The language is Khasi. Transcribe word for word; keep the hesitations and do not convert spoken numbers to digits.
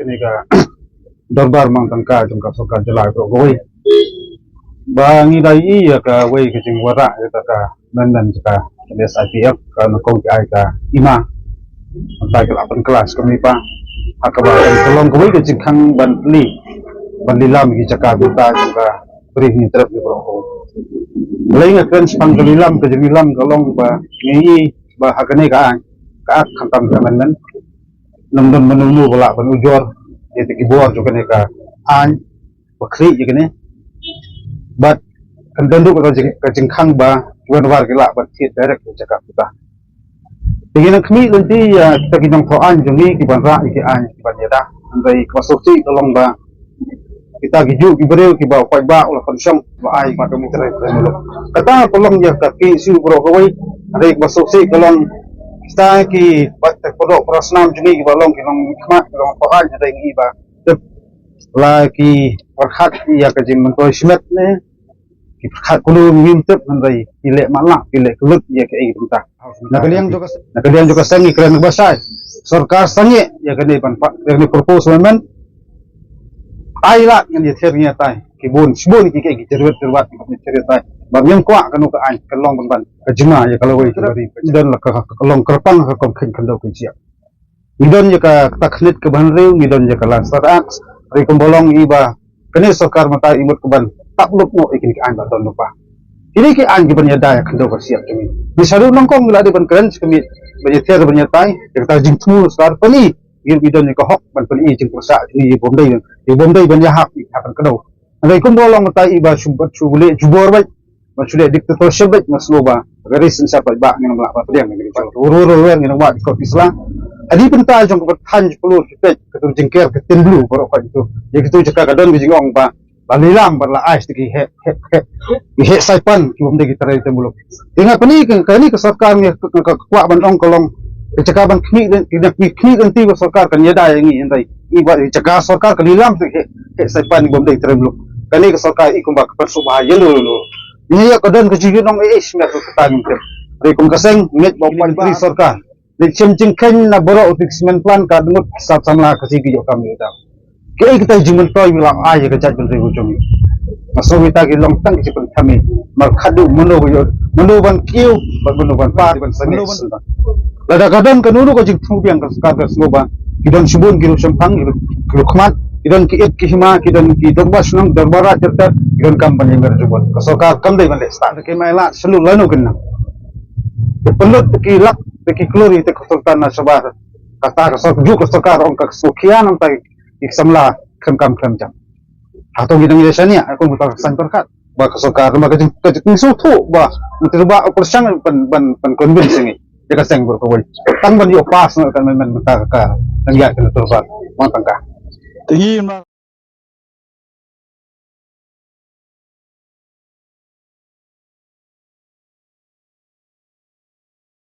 Kane ka dorbar mang tangka jong ka sorkar jylla baroh kawei. Ba ngi da ïohi ïa kawei ka jingwanrah ïa ka amendment jong ka S I P Act ka nyngkong ki ai ka hima. Mynta ki la pynkylla sha ka MIPA. Ha kaba ka long kawei ka jingkhang ban plie, ban lilam ki jaka bynta jong ka Ri Hynñiewtrep baroh kawei. Lei nga kren shaphang ka lilam, ka jinglilam ka long ba ngi ïohi ba ha kane ka aiñ, ka Act khamtam ka amendment, ym don mano mano ba lah ban ujor ïa ki bor jong kane ka aiñ, ba khlieh ïa kane. Bad kan don ruh ka jing, ka jingkhang ba ki wanrah ki lah ban thied direct ïa ka jaka puta. Te ngi nang khmih lynti ïa kita ki nongthoh aiñ jong ngi ki ban rah ïa ki aiñ ki ban ïada. Hynrei kaba sngewsih ka long ba kita ki juh ki briew kiba u paidbah u la pynshong ba ai ba ka mutrai ka muluk. Kata ka long ïa ka K S U baroh kawei. Hynrei kaba sngewsih ka long kita ki ba te pyndoh para snam jong ngi kiba long ki nongmihkhmat ki nongthoh aiñ, hynrei ngi ba tip la ki pyrkhat ïa ka jingmyntoi shimet ne ki pyrkhat kumno ngim tip, hynrei ki leh matlah, ki leh kyllut ïa kaei kata. Na ka liang jong ka, na ka liang jong ka seng ngi kren ba shai. Sorkar sangeh ïa kane ban pa, ïa kane proposed amendment. Ai lad ngan ïather ngi ïatai ki bun shibun ki, ki, ki jyrwet jyrwat ki ïather ïatai. Ba ngim kwah kano ka aiñ kan long ban ban ka jingma ïa ka lawei ka ri. Don la ka, ka long kyrpang ka kong kheiñ khyndew ka jia. Ngi don ïa ka, ka takhnit kaba hynriew, ngi don ïa ka Land Start Act, hynrei kumba long i ba kane sorkar mynta i mut ka ban tap lut noh ïa kine ki aiñ ba don lypa. Kine ki aiñ ki ban ïada ïa ka khyndew ka siat jong ngi. Ngi sha ruh nyngkong ngi la dei ban kren sha ka miet ban ïather ban ïatai ïa kata ka jingthmu sorkar, pyni ngi ruh ngi don ïa ka hok ban pyni ïa ka jingpyrshah jong ngi, ïa bym dei, ïa bym dei ban ïahap ïa ka ban kdew. Hynrei kumba long mynta i ba shu bat shu leh jubor beit, ba shu leh dictatorship beit, nga sngew ba ka ri synshar paidbah ngin ym lah ban pdiang, ngin ym lah ban ruh ruh ruh ngin ym lah ban kot ki sla. Hadien mynta jong ka ban than jingpynlong ki peit ka tur jingker ka tin blue baroh ka itu. Ïa kitu jaka ka don ka jingong ba la lilang ba la ais ki heh heh heh, ki heh saipan ki bym dei ki trai te muluk. Te nga pyni ka, kane ka sorkar ngi ka, ka, ka kwah ban ong ka long ka jaka ban khmih lynti, khmih lynti ba sorkar kan ïada ïa ngi, hynrei i ba jaka sorkar ka lilang te heh, heh saipan bym dei trai muluk. Kane ka sorkar i kumba ka pynsngewbha ïa lu lu. Ngi ïa ka don ka jingïaid nong ei ei shimet ka kata ngim tip. Hynrei kum ka seng ngeit ba u Prime Minister sorkar Dei shem jingkheiñ na baroh u Six Mile Plan ka dngut ki sap samla ka si ki ïoh kam ïoh dam. Kiei kita jingmyntoi wi la ai ïa ka jaitbynriew ka jong ngi. Nga sngew kita ki long tang ki jingpynthame. Mar khadduh mano ba ïoh, mano ban kiew, bad mano ban par, ban sangeh. Lada ka don kano kano ka jingthmu biang ka sorkar ka sngew ba ki don shibun ki ruh shemphang, ki ruh, ki ruh khmat, ki don ki it ki hima, ki don ki dorbar shnong, dorbar raid ter ter, ki don kam ban ïa mer jubor. Ka sorkar kam dei ban leh stad. Ki mai lad shlur lano kin nang. Ki pynlut ki lak Te ki klur ïa te ka sorkar na shabar. Kata ka sorkar, ju ka sorkar ong ka sngewkhia nangta ki samla khlem kam khlem jam. Hato ngi dang ïa shaniah, kum ka saiñ pyrkhat ba ka sorkar, ba ka jing, ka jing sngewthuh ba ngi te ba u pyrshang ban, ban, ban convince ngi. Ïa ka seng bor kawei. Tang ban ïoh pass ngi kan men, men mynta ka, ka dang ïa ka sorkar. Wan tang ka. Te ngi ma